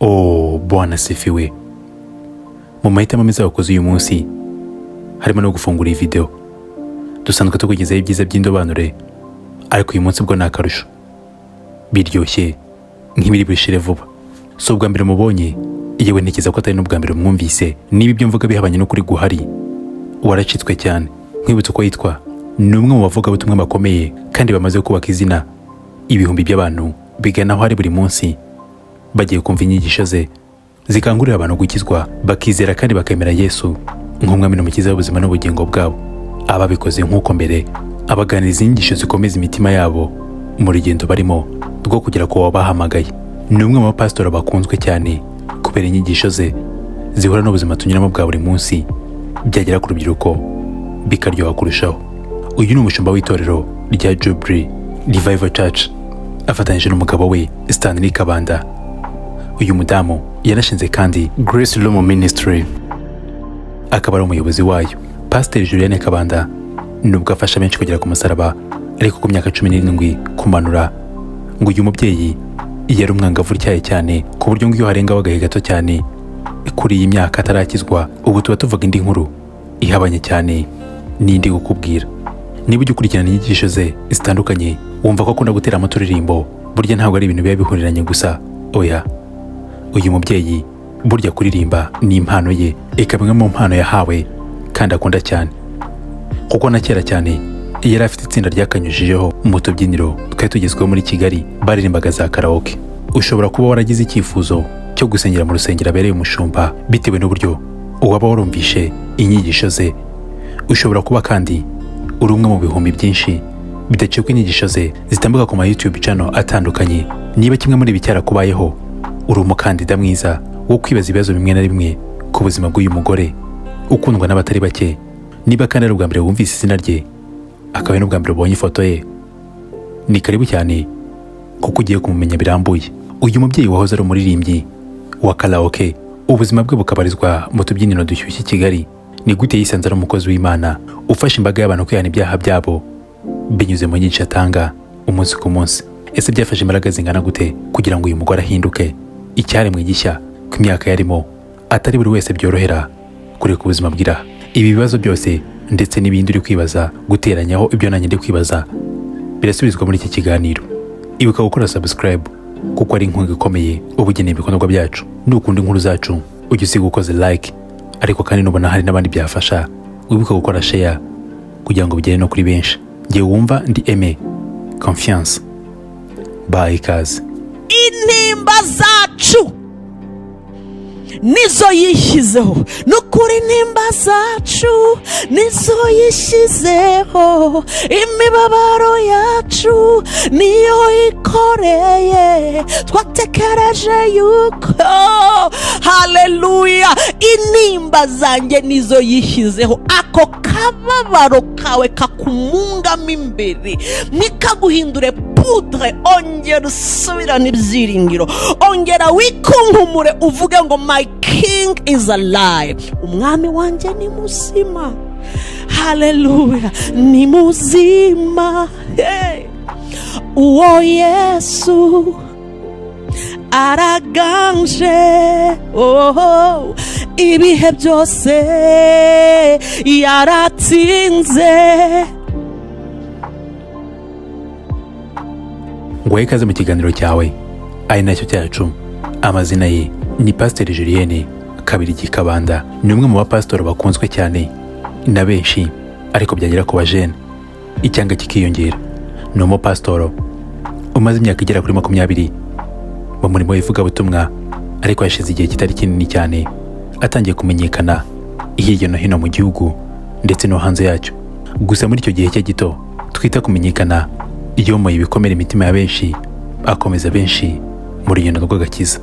Oh, Bwana asifiwe. Mu mahitamo meza wakoze uyu munsi harimo no gufungura iyi video. Dusanzwe tukugezaho ibyiza by'indobanure, ariko uyu munsi bwo ni akarusho, biryoshye nk'ibiri bushire vuba. Si ubwa mbere mubonye, yewe ntekereza ko atari n'ubwa mbere mwumvise. Niba ibyo mvuga bihabanye n'ukuri guhari, waracitswe cyane. Nkwibutsa uko yitwa: ni umwe mu bavugabutumwa bakomeye kandi bamaze kubaka izina. Ibihumbi by'abantu bigana aho ari buri munsi bagiye kumva inyigisho ze zikangurira abantu gukizwa, bakizera kandi bakemera Yesu nk'umwami n'umukiza w'ubuzima n'ubugingo bwabo. Ababikoze nk'uko mbere abaganiriza inyigisho zikomeza imitima yabo mu rugendo barimo rwo kugera ku wabahamagaye. Ni umwe mu bapasitori bakunzwe cyane kubera inyigisho ze zihura n'ubuzima tunyuramo bwa buri munsi, byagera ku rubyiruko bikaryoha kurushaho. Uyu ni umushumba w'itorero rya Jubilee Revival Church afatanyije n'umugabo we Stanley Kabanda. Uyu mudamu yanashinze kandi Grace Room Ministry, akaba ari umuyobozi wayo. Pasiteri Julienne Kabanda, nubwo afasha benshi kugera ku musaraba, ariko ku myaka 17 kumanura, ngo uyu mubyeyi yari umwangavu utyaye cyane, ku buryo ngo iyo harengaho agahe gato cyane kuri iyi myaka atarakizwa, ubu tuba tuvuga indi nkuru ihabanye cyane n'indi kukubwira. Niba ujya ukurikirana inyigisho ze zitandukanye, wumva ko akunda guteramo uturirimbo. Burya ntabwo ari ibintu biba bihuriranye gusa, oya. Uyu mubyeyi burya kuririmba ni impano ye, ikaba imwe mu mpano yahawe kandi akunda cyane, kuko na kera cyane yari afite itsinda ryakanyujijeho mu tubyiniro twari tugezweho muri Kigali, baririmbaga za karaoke. Ushobora kuba waragize icyifuzo cyo gusengera mu rusengero abereye umushumba bitewe n'uburyo waba warumvishe inyigisho ze. Ushobora kuba kandi uri umwe mu bihumbi byinshi bidacikwa inyigisho ze zitambuka ku ma YouTube channel atandukanye. Niba kimwe muri ibi cyarakubayeho, uri umukandida mwiza wo kwibaza ibibazo bimwe na bimwe ku buzima bw'uyu mugore ukundwa n'abatari bake. Niba kandi ari ubwa mbere wumvise izina rye, akaba ari n'ubwa mbere ubonye ifoto ye, ni karibu cyane kuko ugiye kumumenya birambuye. Uyu mubyeyi wahoze ari umuririmbyi wa karaoke, ubuzima bwe bukabarizwa mu tubyiniro dushyushye i Kigali, ni gute yisanze ari umukozi w'Imana ufasha imbaga y'abantu kwihana ibyaha byabo binyuze mu nyigisho atanga umunsi ku munsi? Ese byafashe imbaraga zingana gute kugira ngo uyu mugore ahinduke icyaremwe gishya ku myaka yarimo atari buri wese byorohera kureka ubuzima bw'iraha? Ibi bibazo byose ndetse n'ibindi uri kwibaza, guteranyaho ibyo nanjye ndi kwibaza, birasubizwa muri iki kiganiro. Ibuka gukora subscribe kuko ari inkunga ikomeye uba ugeneye ibikorwa byacu. Nukunda inkuru zacu, ujye usiga ukoze like, ariko kandi nubona hari n'abandi byafasha, wibuke gukora share kugira ngo bigere no kuri benshi. Ngewe wumva ndi Aime Confiance, baha ikaze. Intimba zacu nizo yishyizeho. Ni ukuri, intimba zacu nizo yishyizeho, imibabaro yacu niyo ikoreye. Twatekereje yuko, haleluya, intimba zanjye nizo yishyizeho. Ako kababaro kawe kakumungamo imbere ntikaguhindure poudre. Ongera usubirane ibyiringiro, ongera wikunkumure, uvuge ngo "My king is alive", umwami wanjye ni muzima. Haleluya, ni muzima. Hey. Uwo Yesu araganje, oh, ibihe byose yaratsinze. Nguhaye ikaze mu kiganiro cyawe ari nacyo cyacu. Amazina ye ni Pasiteri Julienne Kabirigi Kabanda. Ni umwe mu bapasitori bakunzwe cyane na benshi, ariko byagera ku bajene icyanga kikiyongera. Ni umupasitoro umaze imyaka igera kuri 20 mu murimo w'ivugabutumwa, ariko yashize igihe kitari kinini cyane atangiye kumenyekana hirya no hino mu gihugu ndetse no hanze yacyo. Gusa muri icyo gihe cye gito twita kumenyekana, yomoye ibikomere imitima ya benshi, akomeza benshi mu rugendo rw'agakiza.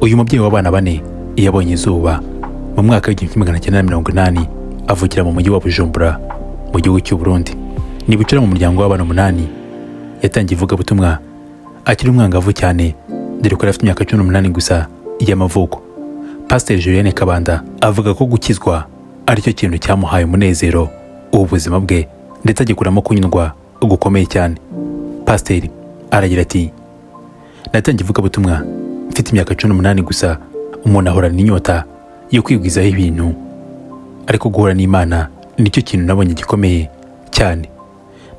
Uyu mubyeyi w'abana bane yabonye izuba mu mwaka w'1980, avukira mu mujyi wa Bujumbura mu gihugu cy'u Burundi. Ni bucura mu muryango w'abana umunani. Yatangiye ivugabutumwa akiri umwangavu cyane, dore ko yari afite imyaka 18 gusa y'amavuko. Pasiteri Julienne Kabanda avuga ko gukizwa aricyo kintu cyamuhaye umunezero ubu buzima bwe, ndetse agikuramo kunyurwa gukomeye cyane. Pasiteri aragira ati: "Natangiye ivugabutumwa mfite imyaka 18 gusa." Mfite imyaka 18 gusa, umuntu ahorana inyota yo kwigwizaho ibintu, ariko guhura n'Imana nicyo kintu nabonye gikomeye cyane.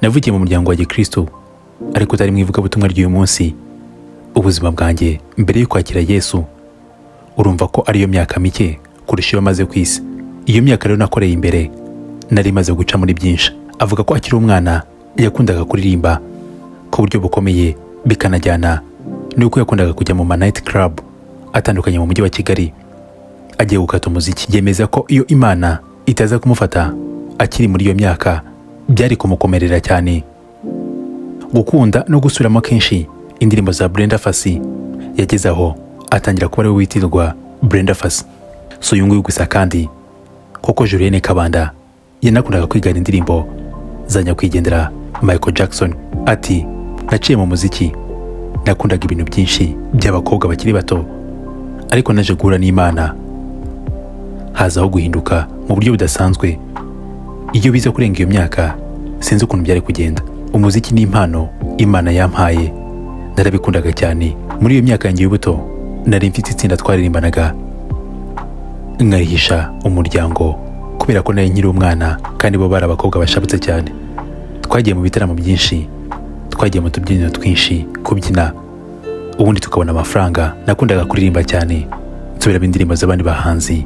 Navukiye mu muryango wa gikristo, ariko utari mu ivugabutumwa ry'uyu munsi. Ubuzima bwanjye mbere yo kwakira Yesu, urumva ko ariyo myaka mike kurusha iyo maze ku isi. Iyo myaka rero nakoreye imbere, nari maze guca muri byinshi." Avuga ko akiri umwana yakundaga kuririmba ku buryo bukomeye, bikanajyana n'uko yakundaga kujya mu ma night club atandukanye mu mujyi wa Kigali agiye gukata umuziki. Yemeza ko iyo Imana itaza kumufata akiri muri iyo myaka, byari kumukomerera cyane. Gukunda no gusubiramo kenshi indirimbo za Brenda Fassie, yageze aho atangira kuba ariwe witirwa Brenda Fassie. Si uyu nguyu gusa kandi, kuko Julienne Kabanda yanakundaga kwigana indirimbo za nyakwigendera Michael Jackson. Ati: "Naciye mu muziki, nakundaga ibintu byinshi by'abakobwa bakiri bato, ariko naje guhura n'Imana, hazaho guhinduka mu buryo budasanzwe. Iyo biza kurenga iyo myaka, sinzi ukuntu byari kugenda. Umuziki ni impano Imana yampaye, narabikundaga cyane. Muri iyo myaka yanjye y'ubuto nari mfite itsinda twaririmbanaga, nkarihisha umuryango kubera ko nari nkiri umwana kandi bo bari abakobwa bashabutse cyane. Twagiye mu bitaramo byinshi, twagiye mu tubyiniro twinshi kubyina, ubundi tukabona amafaranga. Nakundaga kuririmba cyane, nsubiramo indirimbo z'abandi bahanzi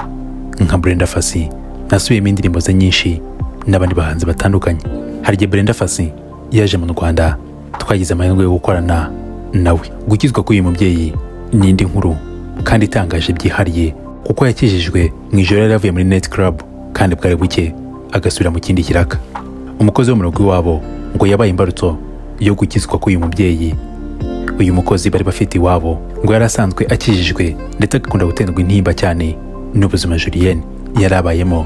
nka Brenda Fassie. Nasubiyemo indirimbo ze nyinshi n'abandi bahanzi batandukanye. Hari igihe Brenda Fassie yaje mu Rwanda, twagize amahirwe yo gukorana nawe." Gukizwa k'uyu mubyeyi ni indi nkuru kandi itangaje byihariye, kuko yakijijwe mu ijoro yari yavuye muri night club, kandi bwari buke agasubira mu kindi kiraka. Umukozi wo mu rugo iwabo ngo yabaye imbarutso yo gukizwa k'uyu mubyeyi. Uyu mukozi bari bafite iwabo ngo yari asanzwe akijijwe, ndetse agakunda guterwa intimba cyane n'ubuzima Julienne yari abayemo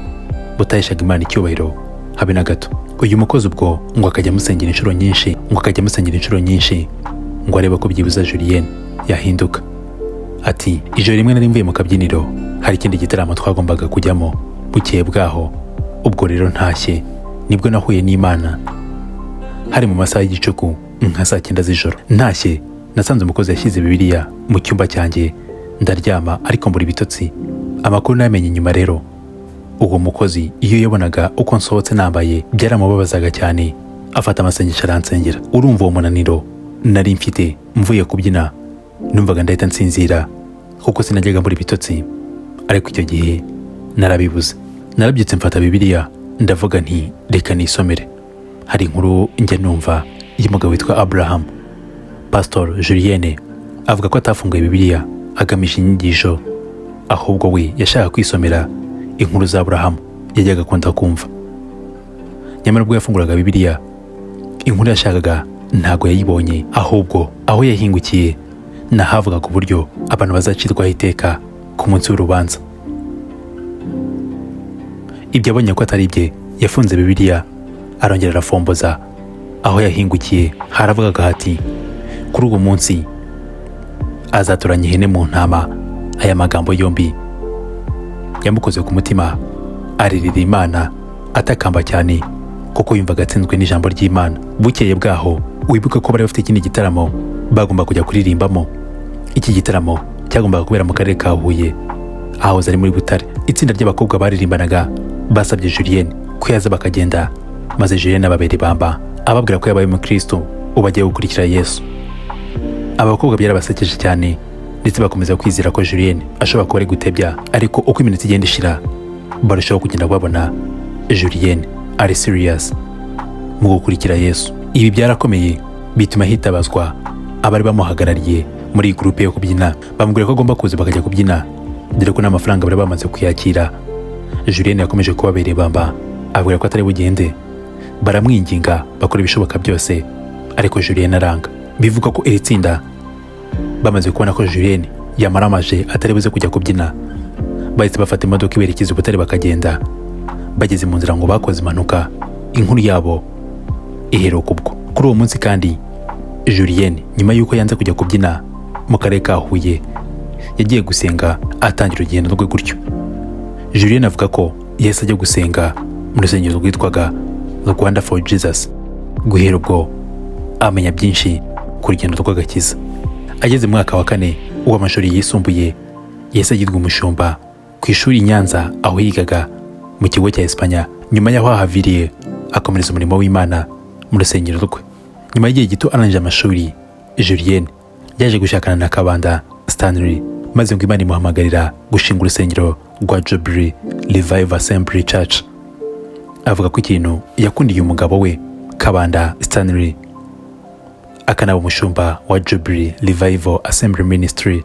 butaheshaga Imana icyubahiro habe na gato. Uyu mukozi ubwo ngo akajya amusengera inshuro nyinshi, ngo akajya amusengera inshuro nyinshi ngo arebe ko byibuza Julienne yahinduka. Ati: "Ijoro rimwe nari mvuye mu kabyiniro, hari ikindi gitaramo twagombaga kujyamo bukeye bwaho. Ubwo rero ntashye nibwo nahuye n'Imana. Hari mu masaha y'igicuku, nka saa 9 z'ijoro. Ntashye nasanze umukozi yashyize Bibiliya mu cyumba cyanjye, ndaryama ariko mbura ibitotsi. Amakuru nayamenye nyuma rero. Uwo mukozi iyo yabonaga uko nsohotse nambaye, byaramubabazaga cyane, afata amasengesho aransengera. Urumva uwo munaniro nari mfite mvuye kubyina, numvaga ndahita nsinzira kuko sinajyaga mbura ibitotsi, ariko icyo gihe narabibuze. Narabyutse mfata Bibiliya, ndavuga nti reka nisomere. Hari inkuru njya numva y'umugabo witwa Abraham." Pastor Julienne avuga ko atafunguye Bibiliya agamije inyigisho, ahubwo we yashakaga kwisomera inkuru za Aburahamu yajyaga akunda kumva. Nyamara ubwo yafunguraga Bibiliya, inkuru yashakaga ntabwo yayibonye, ahubwo aho yahingukiye nahavuga ku buryo abantu bazacirwaho iteka ku munsi w'urubanza. Ibyo abonye ko atari bye, yafunze Bibiliya arongera arafomboza. Aho yahingukiye haravugaga hati: "Kuri uwo munsi azatoranya ihene mu ntama." Aya magambo yombi yamukoze ku mutima, aririra Imana atakamba cyane kuko yumvaga atsinzwe n'ijambo ry'Imana. Bukeye bwaho, wibuke ko bari bafite ikindi gitaramo bagomba kujya kuririmbamo. Iki gitaramo cyagombaga kubera mu karere ka Huye, ahahoze ari muri Butare. Itsinda ry'abakobwa baririmbanaga basabye Julienne ko yaza bakagenda, maze Julienne ababera ibamba, ababwira ko yabaye umukristo, ubu agiye gukurikira Yesu. Abakobwa byarabasekeje cyane, ndetse bakomeza kwizera ko Julienne ashobora kuba ari gutebya. Ariko uko iminota igenda ishira, barushaho kugenda babona Julienne ari serious mu gukurikira Yesu. Ibi byarakomeye, bituma hitabazwa abari bamuhagarariye muri iyi groupe yo kubyina, bamubwira ko agomba kuza bakajya kubyina, dore ko n'amafaranga bari bamaze kuyakira. Julienne yakomeje kubabera ibamba, abwira ko atari bugende. Baramwinginga, bakora ibishoboka byose, ariko Julienne aranga. Bivuga ko iri tsinda bamaze kubona ko Julienne yamaramaje atari buze kujya kubyina, bahise bafata imodoka iberekeza i Butare bakagenda. Bageze mu nzira ngo bakoze impanuka, inkuru yabo iheruka ubwo. Kuri uwo munsi kandi, Julienne nyuma y'uko yanze kujya kubyina mu karere ka Huye, yagiye gusenga, atangira urugendo rwe gutyo. Julienne avuga ko yahise ajya gusenga mu rusengero rwitwaga Rwanda for Jesus. Guhera ubwo amenya byinshi ku rugendo rw'agakiza. Ageze mu mwaka wa kane Uw'amashuri yisumbuye yahise agirwa umushumba ku ishuri i Nyanza, aho yigaga mu kigo cya Espanya. Nyuma y'aho ahaviriye, akomereza umurimo w'Imana mu rusengero rwe. Nyuma y'igihe gito arangije amashuri, Julienne yaje gushakana na Kabanda Stanley, maze ngo Imana imuhamagarira gushinga urusengero rwa Jubilee Revival Assembly Church. Avuga ko ikintu yakundiye umugabo we Kabanda Stanley, akanaba umushumba wa Jubilee Revival Assembly Ministry,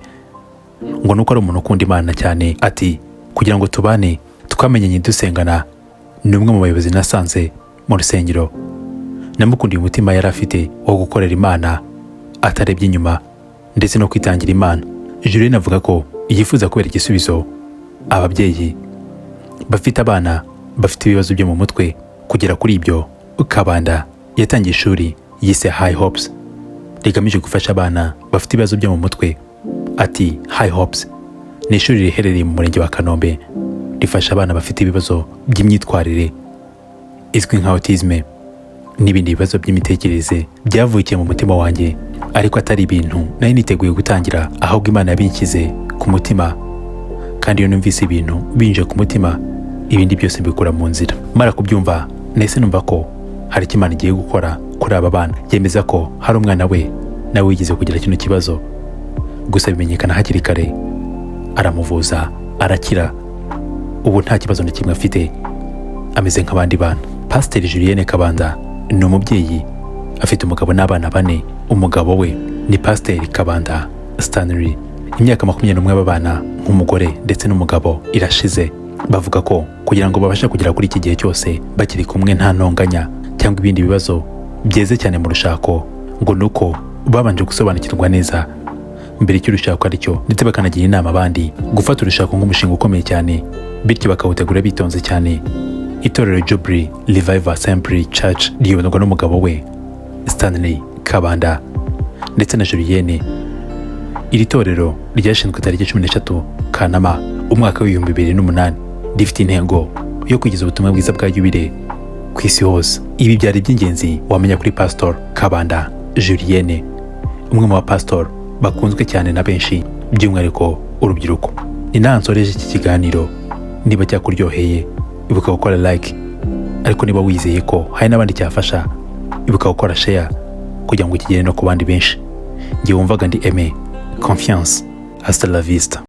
ngo nuko ari umuntu ukunda Imana cyane. Ati: "Kugira ngo tubane, twamenyanye dusengana. Ni umwe mu bayobozi nasanze mu rusengero. Namukundiye umutima yari afite wo gukorera Imana atarebye inyuma, ndetse no kwitangira Imana." Julienne avuga ko yifuza kubera igisubizo ababyeyi bafite abana bafite ibibazo byo mu mutwe. Kugera kuri ibyo, Kabanda yatangiye ishuri yise High Hopes, rigamije gufasha abana bafite ibibazo byo mu mutwe. Ati: "High Hopes ni ishuri riherereye mu murenge wa Kanombe, rifasha abana bafite ibibazo by'imyitwarire izwi nka autisme n'ibindi bibazo by'imitekerereze. Byavukiye mu mutima wanjye, ariko atari ibintu nari niteguye gutangira, ahubwo Imana yabinshyize ku mutima, kandi iyo numvise ibintu binje ku mutima, ibindi byose mbikura mu nzira. Mara kubyumva, nahise numva ko hari icyo Imana igiye gukora kuri aba bana." Yemeza ko hari umwana we nawe wigeze kugira kino kibazo, gusa bimenyekana hakiri kare, aramuvuza arakira, ubu nta kibazo na kimwe afite, ameze nk'abandi bana. Pasiteri Julienne Kabanda ni umubyeyi, afite umugabo n'abana bane. Umugabo we ni Pasiteri Kabanda Stanley. Imyaka 21 babana nk'umugore ndetse n'umugabo irashize. Bavuga ko kugira ngo babashe kugera kuri iki gihe cyose bakiri kumwe, nta ntonganya cyangwa ibindi bibazo byeze cyane mu rushako, ngo ni uko babanje gusobanukirwa neza mbere icyo urushako ari cyo, ndetse bakanagira inama abandi gufata urushako nk'umushinga ukomeye cyane, bityo bakawutegura bitonze cyane. Itorero Jubilee Revival Assembly Church riyoborwa n'umugabo we Stanley Kabanda ndetse na Julienne. Iri torero ryashinzwe tariki 13 Kanama umwaka w'2008, rifite intego yo kugeza ubutumwa bwiza bwa Yubile ku isi hose. Ibi byari iby'ingenzi wamenya kuri Pastor Kabanda Julienne, umwe mu bapasitori bakunzwe cyane na benshi, by'umwihariko urubyiruko. Ni naha nsoreje iki kiganiro. Niba cyakuryoheye, ibuka gukora like, ariko niba wizeye ko hari n'abandi cyafasha, ibuka gukora share kugira ngo kigere no ku bandi benshi. Ngiye wumvaga ndi Aime Confiance. Hasta la vista.